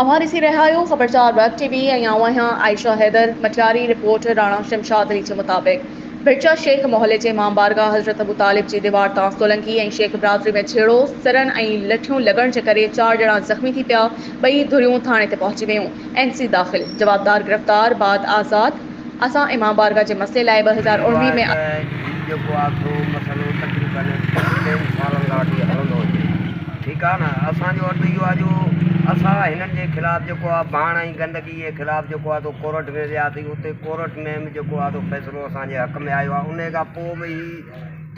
اوهان ڏسي رهيا آهيو خبرچار ويب ٽي وي ۽ آئون آهيان عائشه حيدر مٽياري رپورٽ راڻا شمشاد علي جي مطابق ڀرچا شيخ محلي جي امام بارگاهه حضرت ابو طالب جي ديوار تان سولنگي ۽ شيخ برادري ۾ جهيڙو سرن ۽ لٺيون لڳڻ جي ڪري چار ڄڻا زخمي ٿي پيا ٻئي ڌريون ٿاڻي تي پهچي ويون اين سي داخل جوابدار گرفتار بعد آزاد اسان امام بارگاهه جي مسئلي لاء اهو 2019 آهي ۾. ته هي جيڪو آهي سو مسئلو تقريبن ٽن سالن کان وٺي هلندو اچي ٺيڪ آهي نه اسان جو عرض اهو آهي جو اسان هنن جي خلاف جيڪو آهي ڀاڻ ۽ گندگي جي خلاف جيڪو آهي سو ڪورٽ ۾ وياسين اتي ڪورٽ ۾ به جيڪو آهي سو فيصلو اسان جي حق ۾ آيو آهي ان کان پوء به هي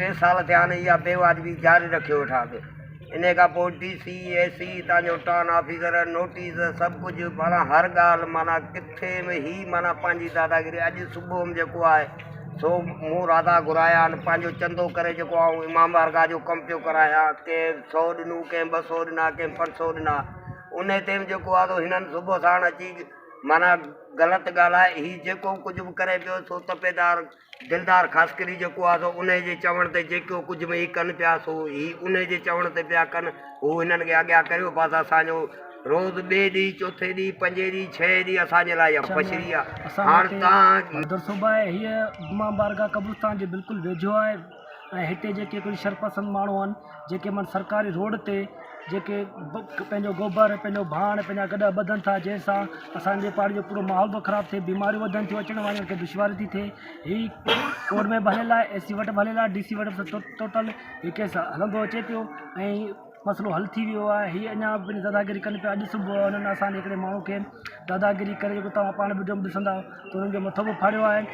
ٽي سال ٿيا آهن اها بي واجبي جاري رکيو ويٺا آهن انهيء کان پوء ڊي سي، اي سي، تان جو ٽائون آفيسر، نوٽيس سڀ ڪجهه معنيٰ هر ڳالهه معنيٰ ڪٿي به هي معنيٰ پنهنجي داداگيري اڄ صبح م جيڪو آهي سو مون راڌا گهرايا آهن پنهنجو چندو ڪري جيڪو آئون امام بارگاهه جو ڪم پيو ڪرايان ڪنهن سئو ڏنو ڪنهن ٻه سئو ڏنا ڪنهن پنج سئو ڏنا انهيء تي به جيڪو آهي سو هنن صبح ساڻ اچي معنيٰ غلط ڳالهائي هي جيڪو ڪجهه به ڪري پيو سو تپيدار دلدار خاصخيلي جيڪو آهي سو انهي جي چوڻ تي جيڪو ڪجهه به هي ڪن پيا سو هي انهي جي چوڻ تي پيا ڪن. هو هنن کي اڳيان ڪريو بس اسان جو روز ٻئي ڏينهن چوٿين ڏينهن پنجين ڏينهن ڇهين ڏينهن اسان جي لاء اها فشري آهي. اسان هاڻ وٽ تان. مدرسو به آهي. هيء امام بارگاهه قبرستان جي بلڪل ويجهو آهي ۽ هتي جيڪي ڪجهه شرپسند ماڻهو آهن جيڪي من سرڪاري روڊ تي جيڪي پنهنجو گوبر پنهنجو ڀاڻ پنهنجا گڏهه ٻڌن ٿا جنهن سان اسان جي پاڙي جو پورو ماحول ٿو خراب ٿئي بيماريون وڌن ٿيون اچڻ وڃڻ کي دشواري ٿي ٿئي هي ڪورٽ ۾ به هليل آهي اي سي وٽ به هليل آهي ڊي سي وٽ به ٽوٽل هي ڪيس هلندو اچي پيو ۽ مسئلو حل ٿي ويو آهي هي اڃا به داداگيري ڪن پيا اڄ صبح هنن اسان جي هڪڙي ماڻهو کي داداگيري ڪري جيڪو توهان پاڻ وڊيو ۾ ڏسندا ته انهن جو مٿو به ڦاڙيو آهي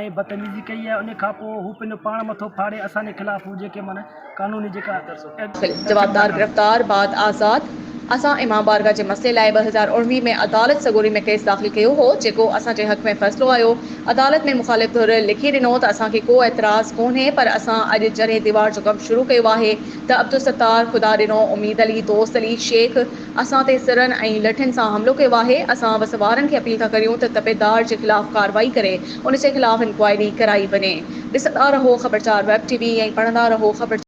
۽ بدتميزي ڪئي آهي ان کان پوء هو پنهنجو پاڻ مٿو ڦاڙي اسان جي خلاف هو جيڪي معنيٰ قانوني جيڪا جوابدار گرفتار بعد آزاد اسان امام بارگاهه جي مسئلي لاء 2019 ۾ عدالت سڳوري ۾ ڪيس داخل ڪيو هو جيڪو اسان جي حق ۾ فيصلو آيو عدالت ۾ مخالف ڌر لکي ڏنو ته اسان کي ڪو اعتراض ڪونهي پر اسان اڄ جڏهن ديوار جو ڪم شروع ڪيو آهي ته عبدالستار، خدا ڏنو، اميد علي، دوست علي شيخ اسان تي سرن ۽ لٺين سان حملو ڪيو آهي، اسان وس وارن کي اپيل ٿا ڪريون ته تپيدار جي خلاف ڪارروائي ڪري ان جي خلاف انڪوائري ڪرائي وڃي. ڏسندا رهو خبرچار ويب ٽي وي ۽ پڙهندا رهو خبرچار.